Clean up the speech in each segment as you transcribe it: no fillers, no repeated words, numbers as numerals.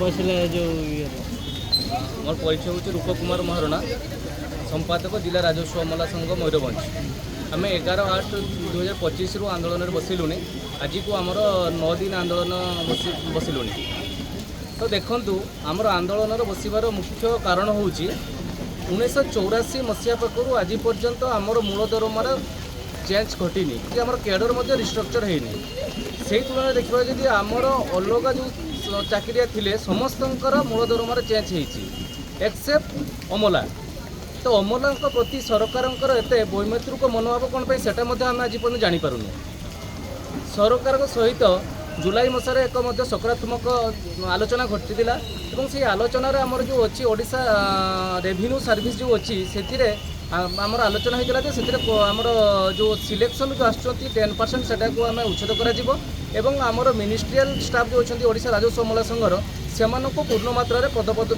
ବସିଲେ ଯେଉଁ ଇଏରେ। ମୋର ପରିଚୟ ହେଉଛି ରୂପ କୁମାର ମହାରଣା, ସମ୍ପାଦକ, ଜିଲ୍ଲା ରାଜସ୍ୱ ଅମଲା ସଂଘ, ମୟୂରଭଞ୍ଜ। ଆମେ 11/8/2025ରୁ ଆନ୍ଦୋଳନରେ ବସିଲୁଣି। ଆଜିକୁ ଆମର 9 ଦିନ ଆନ୍ଦୋଳନ ବସିଲୁଣି। ତ ଦେଖନ୍ତୁ, ଆମର ଆନ୍ଦୋଳନର ବସିବାର ମୁଖ୍ୟ କାରଣ ହେଉଛି, 1984 ମସିହା ପାଖରୁ ଆଜି ପର୍ଯ୍ୟନ୍ତ ଆମର ମୂଳ ଦରମାର ଚେଞ୍ଜ ଘଟିନି କି ଆମର କ୍ୟାଡ଼ର ମଧ୍ୟ ରିଷ୍ଟ୍ରକ୍ଚର ହେଇନି। ସେଇ ତୁଳନାରେ ଦେଖିବା ଯଦି, ଆମର ଅଲଗା ଯେଉଁ ଚାକିରିଆ ଥିଲେ, ସମସ୍ତଙ୍କର ମୂଳ ଦରମାର ଚେଞ୍ଜ ହେଇଛି, ଏକ୍ସେପ୍ଟ ଅମଲା। ତ ଅମଲାଙ୍କ ପ୍ରତି ସରକାରଙ୍କର ଏତେ ବୈମାତୃକ ମନୋଭାବ କ'ଣ ପାଇଁ, ସେଟା ମଧ୍ୟ ଆମେ ଆଜି ପର୍ଯ୍ୟନ୍ତ ଜାଣିପାରୁନୁ। ସରକାରଙ୍କ ସହିତ ଜୁଲାଇ ମାସରେ ଏକ ମଧ୍ୟ ସକାରାତ୍ମକ ଆଲୋଚନା ଘଟିଥିଲା ଏବଂ ସେଇ ଆଲୋଚନାରେ ଆମର ଯେଉଁ ଅଛି ଓଡ଼ିଶା ରେଭିନ୍ୟୁ ସର୍ଭିସ୍ ଯେଉଁ ଅଛି, ସେଥିରେ ଆମର ଆଲୋଚନା ହେଇଥିଲା ଯେ ସେଥିରେ ଆମର ଯେଉଁ ସିଲେକ୍ସନ୍ ଯେଉଁ ଆସୁଛନ୍ତି 10%, ସେଟାକୁ ଆମେ ଉଚ୍ଛେଦ କରାଯିବ ଏବଂ ଆମର ମିନିଷ୍ଟ୍ରିଆଲ ଷ୍ଟାଫ୍ ଯେଉଁ ଅଛନ୍ତି ଓଡ଼ିଶା ରାଜସ୍ୱ ଅମଲା ସଂଘର, ସେମାନଙ୍କୁ ପୂର୍ଣ୍ଣ ମାତ୍ରାରେ ପଦ ପଦ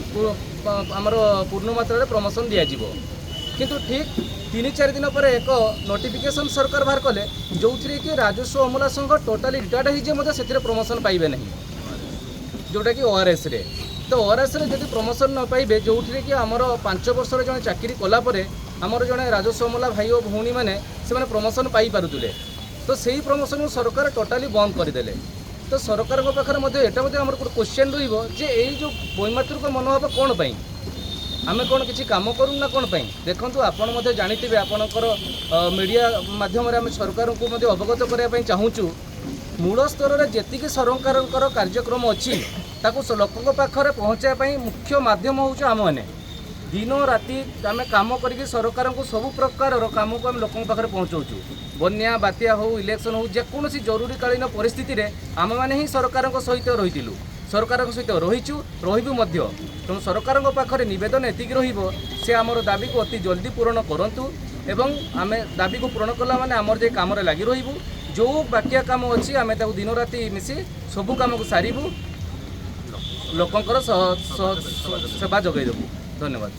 ଆମର ପୂର୍ଣ୍ଣ ମାତ୍ରାରେ ପ୍ରମୋସନ୍ ଦିଆଯିବ। କିନ୍ତୁ ଠିକ୍ 3-4 ଦିନ ପରେ ଏକ ନୋଟିଫିକେସନ୍ ସରକାର ବାହାର କଲେ, ଯେଉଁଥିରେ କି ରାଜସ୍ୱ ଅମଲା ସଂଘ ଟୋଟାଲି ରିଟାୟାର୍ଡ଼ ହେଇଯିବ ମଧ୍ୟ ସେଥିରେ ପ୍ରମୋସନ୍ ପାଇବେ ନାହିଁ, ଯେଉଁଟାକି ଓଆର୍ଏସ୍ରେ। ତ ଓଆର୍ଏସ୍ରେ ଯଦି ପ୍ରମୋସନ୍ ନ ପାଇବେ, ଯେଉଁଥିରେ କି ଆମର 5 ବର୍ଷର ଜଣେ ଚାକିରି କଲା ପରେ ଆମର ଜଣେ ରାଜସ୍ୱ ଅମଲା ଭାଇ ଓ ଭଉଣୀମାନେ ସେମାନେ ପ୍ରମୋସନ୍ ପାଇପାରୁଥିଲେ, ତ ସେଇ ପ୍ରମୋସନ୍କୁ ସରକାର ଟୋଟାଲି ବନ୍ଦ କରିଦେଲେ। ତ ସରକାରଙ୍କ ପାଖରେ ମଧ୍ୟ ଏଇଟା ମଧ୍ୟ ଆମର ଗୋଟେ କ୍ୱେଶ୍ଚନ୍ ରହିବ ଯେ ଏଇ ଯେଉଁ ବୈମାତୃକ ମନୋଭାବ କ'ଣ ପାଇଁ? ଆମେ କ'ଣ କିଛି କାମ କରୁନୁ ନା କ'ଣ ପାଇଁ? ଦେଖନ୍ତୁ, ଆପଣ ମଧ୍ୟ ଜାଣିଥିବେ, ଆପଣଙ୍କର ମିଡ଼ିଆ ମାଧ୍ୟମରେ ଆମେ ସରକାରଙ୍କୁ ମଧ୍ୟ ଅବଗତ କରିବା ପାଇଁ ଚାହୁଁଛୁ, ମୂଳ ସ୍ତରରେ ଯେତିକି ସରକାରଙ୍କର କାର୍ଯ୍ୟକ୍ରମ ଅଛି, ତାକୁ ଲୋକଙ୍କ ପାଖରେ ପହଞ୍ଚାଇବା ପାଇଁ ମୁଖ୍ୟ ମାଧ୍ୟମ ହେଉଛି ଆମମାନେ। ଦିନ ରାତି ଆମେ କାମ କରିକି ସରକାରଙ୍କୁ ସବୁ ପ୍ରକାରର କାମକୁ ଆମେ ଲୋକଙ୍କ ପାଖରେ ପହଞ୍ଚାଉଛୁ। ବନ୍ୟା ବାତ୍ୟା ହେଉ, ଇଲେକ୍ସନ୍ ହେଉ, ଯେକୌଣସି ଜରୁରୀକାଳୀନ ପରିସ୍ଥିତିରେ ଆମେମାନେ ହିଁ ସରକାରଙ୍କ ସହିତ ରହିଥିଲୁ, ସରକାରଙ୍କ ସହିତ ରହିଛୁ, ରହିବୁ ମଧ୍ୟ। ତେଣୁ ସରକାରଙ୍କ ପାଖରେ ନିବେଦନ ଏତିକି ରହିବ, ସେ ଆମର ଦାବିକୁ ଅତି ଜଲ୍ଦି ପୂରଣ କରନ୍ତୁ ଏବଂ ଆମେ ଦାବିକୁ ପୂରଣ କଲା ମାନେ ଆମର ଯେ କାମରେ ଲାଗି ରହିବୁ। ଯେଉଁ ବାକିଆ କାମ ଅଛି, ଆମେ ତାକୁ ଦିନ ରାତି ମିଶି ସବୁ କାମକୁ ସାରିବୁ, ଲୋକଙ୍କର ସେବା ଯୋଗାଇ ଦେବୁ। ଧନ୍ୟବାଦ।